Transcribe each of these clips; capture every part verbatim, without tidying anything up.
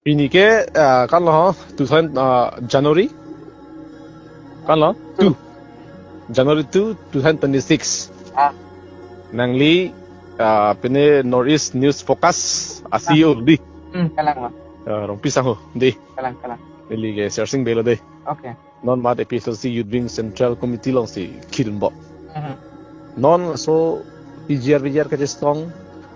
Pini ke, ah, kan lo, two thousand, ah, January. Kan lo? Two. January two, two thousand twenty-six. Ah. Nangli, ah, pine North East News Focus, a Ah. C E O di. Hmm, kalang, ma. Ah, Rongpi sangho, di. Kalang, kalang. Neli ke Sersing Bey lo, di. Okay. Non mat A P H L C Youth Wing Central Committee alongsi kirin bo. Mhm. Non laso P G R V G R kachesong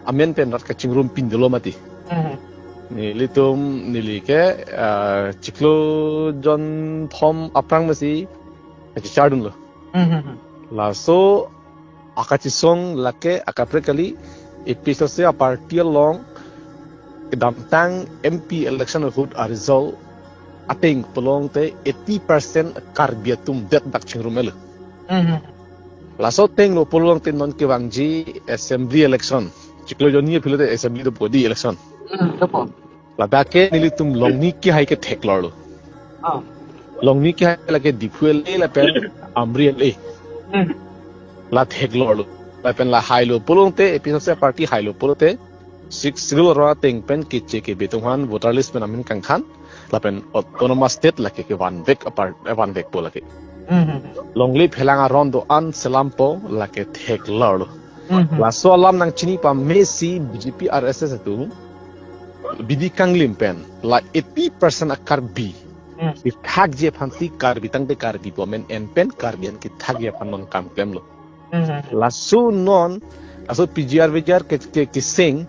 amen pen rat kachingrum pindolo mati. Mhm. Nelitum neli ke, ah, chiklo jonthom aphrang masi kachechardunlo. Mhm. Laso akachesong lake akaprek kali A P H L C a party along kedamtang M P election ahut a result ateng pulote eighty percent Karbi atum det dak chingrum-elo. Mhm. Laso ateng lo pulote non kevangji assembly election. Chiklo jonni aphi lote assembly dopo di election. Mhm, dopo. Ladak ke nelitum Longni kehai ke theklorlo. Ah. Longni kehai lake Diphu L A lapen Amri L A. Hmm. La theklorlo. Lapen la hailo pulote, A P H L C party hailo pulote, Sixth Schedule ra ateng pen keche kebe atum aphan voter list pen amen kangkhan. Lapen autonomous state lake kevanvek apar, eh, vanvekpo lake. Hmm. Longle phelang aron do-an selampo lake theklorlo. Hmm. Laso alam nangchini pamesi B J P R S S atum bidi kanglim pen la eighty percent a Karbi Hmm. kethakji aphansi Karbi tangte Karbi pu amen en pen Karbi an kethakji aphan non kam klemlo. Hmm. Laso non, laso P G R V G R ke, ke, keseng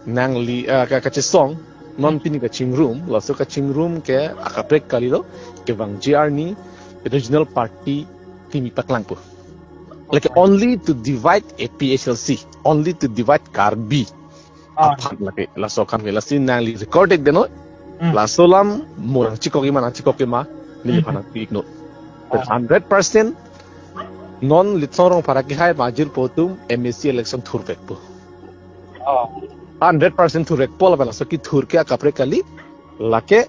nangli, ah, ka, kachesong non pini kachingrum, laso kachingrum ke akaprek kalilo, kevangji arni regional party kimi paklangpo. Like, okay, only to divide A P H L C, only to divide Karbi. Ah. Aphan lake, laso kan ke, lasi nangli recorded deno. Hmm. Laso alam mo nangchekok-i ma, nangchekok-i ma, neli Hmm. aphan nangpi-iknon. Ah. Hundred percent non Litsong Rongphar akehai majir pu atum M A C election thurvekpo. Oh. Hundred percent thurvekpo lapen laso kethur ke akaprek kali, lake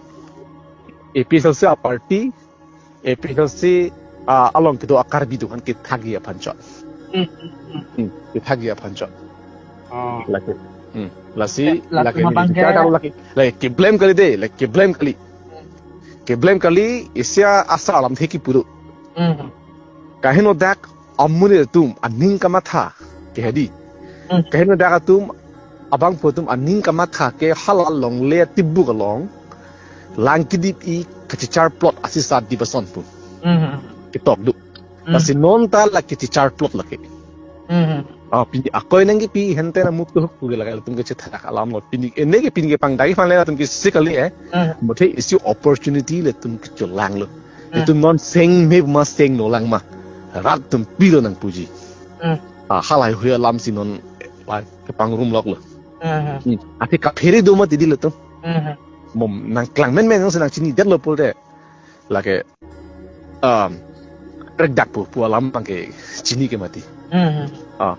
A P H L C a party, A P H L C, ah, along kedo a Karbi atum aphan kethakji aphan chot. Hmm, hmm, hmm. Hmm, kethakji aphan chot. Oh. Lake. Hmm. Lasi, eh, lake latum abang ke, lake, lake keblame kali de, lake keblame kali. Keblame kali, isi asar alamthe kipu do. Hmm. Kaheno dak amonit atum aning kamatha ke hedi. Hmm. Kaheno dak atum abangphu atum aning kamatha ke hala longle tibuk along lang kedip-i kachechar plot asisa dibason pu. Mhm. Ketok do. Mhm. Lasi non ta la kachechar plot lake. Mhm. Ah, pini akoi nangkepi hente na muk tuhuk pu ke lake latum kachethak alam lo. Pini ene ke pini kepangdai aphan le latum ke sikali eh. Mhm. Muthe isi opportunity latum kechelanglo. Hmm. Itum non seng me ma sengno lang ma. Rat atum pilo nangpuji. Hmm. Ah, halahei alamsi non, eh, pa, kepangrumloklo. Hmm. Hmm. Athe kaphere do mati di latum. Hmm. Mo nangklang menmen nangsi nangchinidetlo pulote. Lake, um, rekdak pu, pu alam abang ke chini ke mati. Hmm. Ah,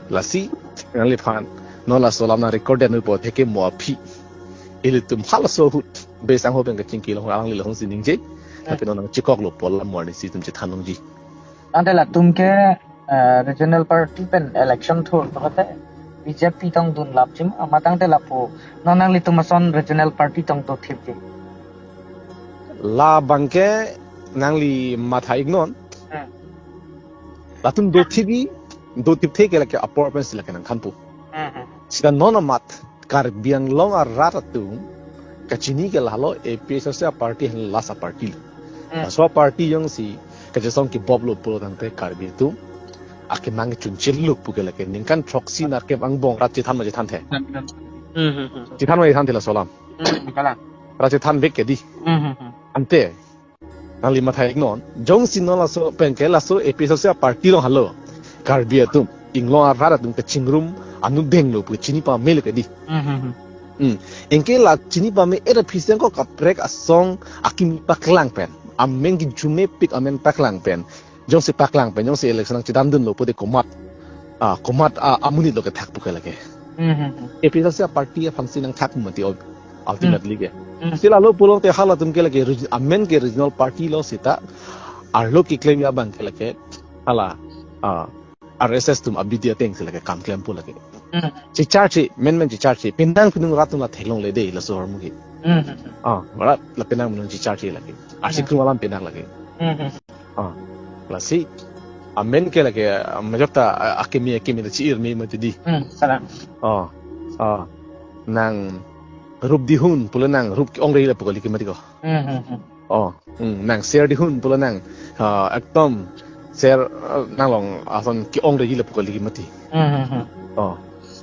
lasi, nangliphan, non laso alam nang recorded nu po theke mo aphi. Ilitum halaso ahut. Bey sangho pen kachingki along alangli lahonsi ningje. Hmm. Tapi non nangchekoklo pu alam mo arnisi itum chethan longji. Tangte latum ke, eh, regional party pen election thur pulote B J P tong dunlapji ma, ma tangte lapu non nanglitum ason regional party tong dothipji. Labang ke nangli matha-iknon. Hmm. Latum dothipji, dothipthe ke lake apor pensi lake nangkhanpo. Hmm, hmm. Sita non amat Karbi Anglong arat atum kachini ke lahelo A P H L C a party hen last a party lo. Hmm. Laso a party jongsi kachesong keboplo pulo tangte Karbi atum akemang chunchillo pu ke lake ningkan throksi nerkep angbong rat chethan ma chethanthe. Hmm, hmm, hmm. Chethan ma chethanthe laso alam. Hmm, kalang. Rat chethanvek ke di. Hmm, hmm, hmm. Ante nangli matha-iknon, jongsi non laso pen ke laso A P H L C a party along helo Karbi atum, inglong arat atum kachingrum anudeng lo pu chini pamelo ke di. Hmm, hmm, hmm. Hmm. Anke la chini pame era phiseng ko kaprek asong akimi paklang pen, amen kejumepik amen paklang pen. Jongsi paklang pen, jongsi election nangchedamdunlo pulote komat, ah, komat, ah, amonit lo kethak pu ke lake. Hmm, hmm, hmm. A P H L C a party aphansi nangthak mati ul-, ultimately ke. Hmm. Si lalo pulote halatum ke lake reg-, amen ke regional party lo sita arlo keklemji abang ke lake hala, ah, R S S atum abidi atengsi lake kam klempo lake. Hmm. Checharche, menmen checharche, penang penung rat atum la theklongle de laso ahormu ke. Hmm, hmm, hmm. Ah, marat lapen nang menung chichar chi lake. Arsi Hmm. krum alam penak lake. Hmm, hmm. Ah, lasi amen ke lake, ah, majok ta, ah, akimi, akimi ta chi-ir me mati di. Hmm, salam. Ah, ah, nang rup dihun pulo nang rup ke-ong re lapu kali ke mati ko. Hmm, hmm, hmm. Oh, hmm, nang ser dihun pulo nang, ah, ekdom ser, ah, nang long ason ke-ong re lapu kali ke mati. Hmm, hmm, hmm. Oh,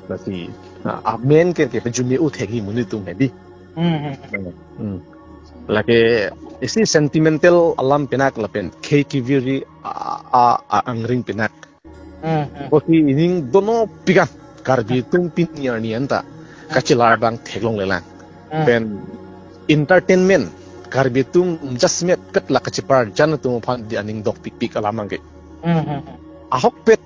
lasi, ah, amen ke ke pejumi u thegi muni tum hedi. Hmm, hmm, hmm. Hmm. Lake isi sentimental alam penak lapen khei kiviri a, a, a angring penak. Hmm, hmm. Kosi ining dono pikan Karbi atum pini arni anta kachelar abang theklong lelang. Hmm. Pen entertainment Karbi atum just met kat la kacheparjan atum aphan di aning dokpikpik alam abang ke. Hmm, hmm, hmm. Ahokpet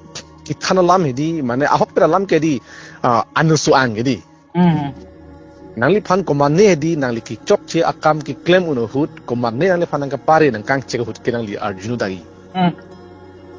kethan alam hedi, mane ahokpet alam ke di, ah, anusu ang hedi. Hmm. Nangliphan komatne hedi, nangli kechokche akam keklem un ahut, komatne nangliphan nangkapare nangkangchek ahut ke nangli arjuno dagi. Hmm.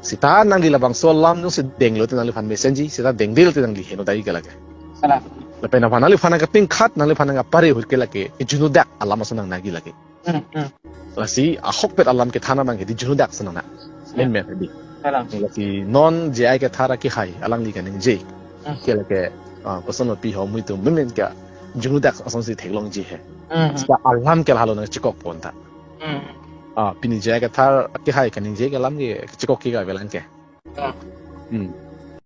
Seta nangli labangso alam jongsi denglo te nangliphan mesenji, seta dengdel te nangli heno dagi ke lake. Salam. Lapen aphan nangliphan nangkapingkhat, nangliphan nangkapare ahut ke lake, juno dak alam ason nang nagi lake. Hmm, hmm. Lasi ahokpet alam kethan abang ke di juno dak ason nang na. Salam. Men men di. Salam. Lasi non J I Kathar akehai alangli kaningje. Hmm. Ke lake, ah, koson lo pi ho mui tum men men ke juno dak asonsi theklongji he. Hmm. Seta alam ke lahelo nangchekok pon ta. Hmm. Ah, pini J I Kathar akehai kaningje ke alam ke chekok ke ka avelang ke. Hmm. Hmm.